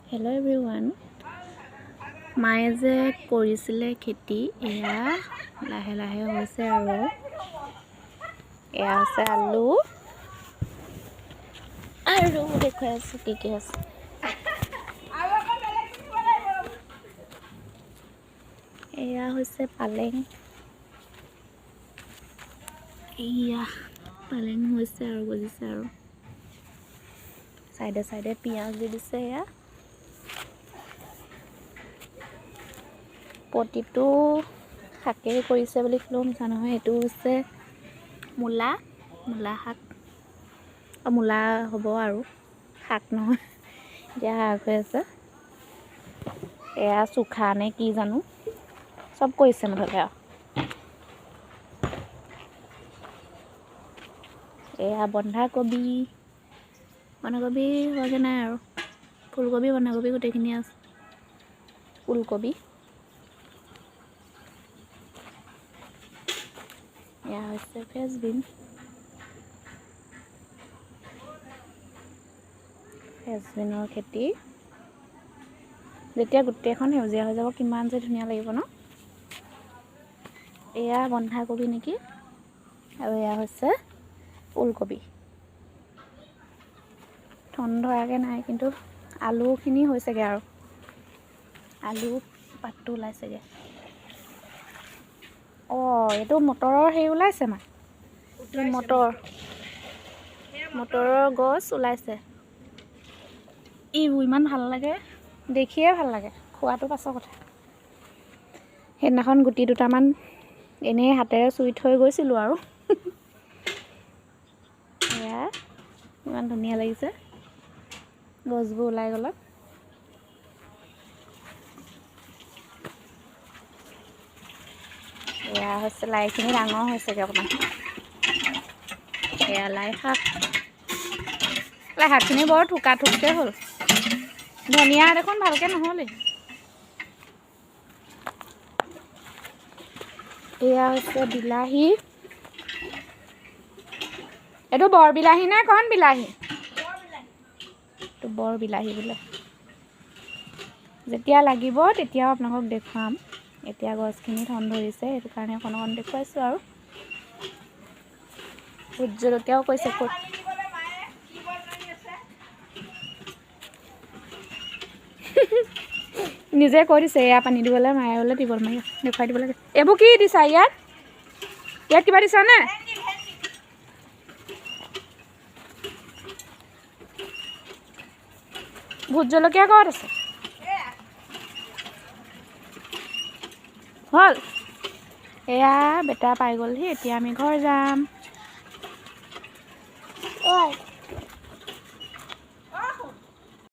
Hello' everyone, মায়ে যে কৰিছিলে খেতি, এয়া লাহে লাহে হৈছে আৰু। এয়া হৈছে আলু আৰু দেখুৱাই আছোঁ কি কি আছে। এয়া হৈছে পালেং, এয়া পালেং হৈছে আৰু গজিছে আৰু। চাইডে চাইডে পিঁয়াজ দি দিছে। এয়া প্ৰতিটো শাকেই কৰিছে বুলি ক'লেও মিছা নহয়। এইটো হৈছে মূলা, মূলা শাক, মূলা হ'ব আৰু শাক নহয়, এতিয়া শাক হৈ আছে। এয়া চুখা নে কি জানো, চব কৰিছে মুঠতে আৰু। এয়া বন্ধাকবি, বন্ধাকবি হোৱাগৈ নাই আৰু। ফুলকবি বন্ধাকবি গোটেইখিনি আছে। ওলকবি, এয়া হৈছে ফ্ৰেঞ্চবিন। ফ্ৰেঞ্চবিনৰ খেতি যেতিয়া গোটেইখন সেউজীয়া হৈ যাব কিমান যে ধুনীয়া লাগিব ন। এয়া বন্ধাকবি নেকি, আৰু এয়া হৈছে ওলকবি। ঠন ধৰাগৈ নাই, কিন্তু আলুখিনি হৈছেগৈ আৰু, আলু পাতটো ওলাইছেগৈ। অঁ, এইটো মটৰৰ হেৰি ওলাইছে মা, মটৰ, মটৰৰ গছ ওলাইছে। এইবোৰ ইমান ভাল লাগে, দেখিয়ে ভাল লাগে, খোৱাটো পাছৰ কথা। সেইদিনাখন গুটি দুটামান এনেই হাতেৰে চুই থৈ গৈছিলোঁ আৰু। এয়া ইমান ধুনীয়া লাগিছে গছবোৰ ওলাই গ'লত। এয়া হৈছে লাইখিনি ডাঙৰ হৈছেগৈ অকণমান। এয়া লাই শাক, লাই শাকখিনি বৰ থোকা থোককৈ হ'ল। ধনিয়া দেখোন ভালকৈ নহ'লেই। এয়া হৈছে বিলাহী, এইটো বৰ বিলাহী নে কণ বিলাহী? এইটো বৰ বিলাহী বোলে। যেতিয়া লাগিব তেতিয়াও আপোনালোকক দেখুৱাম। এতিয়া গছখিনি ঠন ধৰিছে, সেইটো কাৰণে অকণ অকণ দেখুৱাইছোঁ আৰু। ভোট জলকীয়াও কৈছে ক'ত। নিজে কৈ দিছে এয়া পানী দিবলৈ, মায়ে বোলে টিউবৱেল মাৰি দেখুৱাই দিব লাগে। এইবোৰ কি দিছা ইয়াত? ইয়াত কিবা দিছানে? ভোট জলকীয়া ক'ত আছে? হ'ল, এয়া বেটা পাই গ'লহি, এতিয়া আমি ঘৰ যাম।